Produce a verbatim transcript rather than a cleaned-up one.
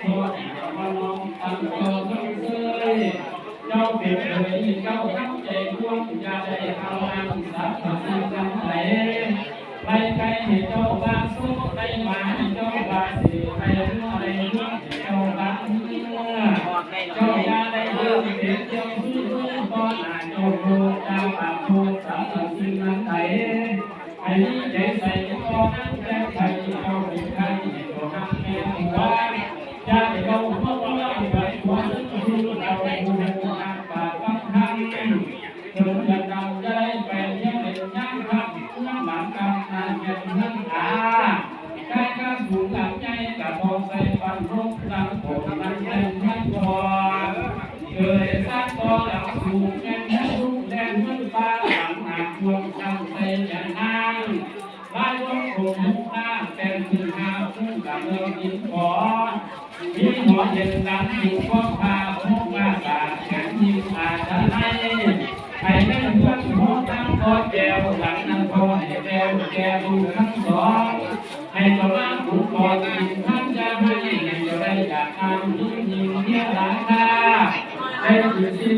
เจ้าเป็นเอ๋ยเจ้าทั้งใจดวงอย่าได้เอานางสาวสิ่งนั้นไหนไปไปให้เจ้าบาสุขไปหมาให้เจ้าบาสิไปเมื่อไรเมื่อเจ้าบาเมื่อเจ้าอย่าได้เดินเป็นเจ้าซื้อตอนอาจเจ้าโคตาบาโคสาวสิ่งนั้นไหน ไอ้นี่ใจใส่ก็นั่งแก้ไขเอาเป็นไข้ตัวหักแม่ตัวจะไปเอาพวกเราไปตัวซึ่งคือเราผู้หักปากฟังธรรมจนจะเดาได้ไปเที่ยวเล่นย่างครับเรื่องหลังกรรมงานเงินเรื่องหาการกระสูงหลังใหญ่กับทองใส่ปันรบหลังผมนั้นแน่นแน่นพอ เกิดสร้างต่อหลังสูงแม่นแม่ลูกแม่นเมืองฟ้าหลังหากดวงตั้งใจจะนางบ้านดวงผมมุกหน้าแปลงถึงหาคู่กับเมืองอินขอมีหมอเย็นหลังอยู่ข้องพาพวกมาสาแขนยิงอาจจะให้ให้แม่เพื่อนพวกตั้งคอแจวหลังนั้นพอให้แจวแจวดูทั้งสองให้เจ้ามาผูกคอกินท่านจะให้ให้เจ้าได้อยากทำยิ่งยิ่งเที่ยวหลายท่าให้ถือสิ้น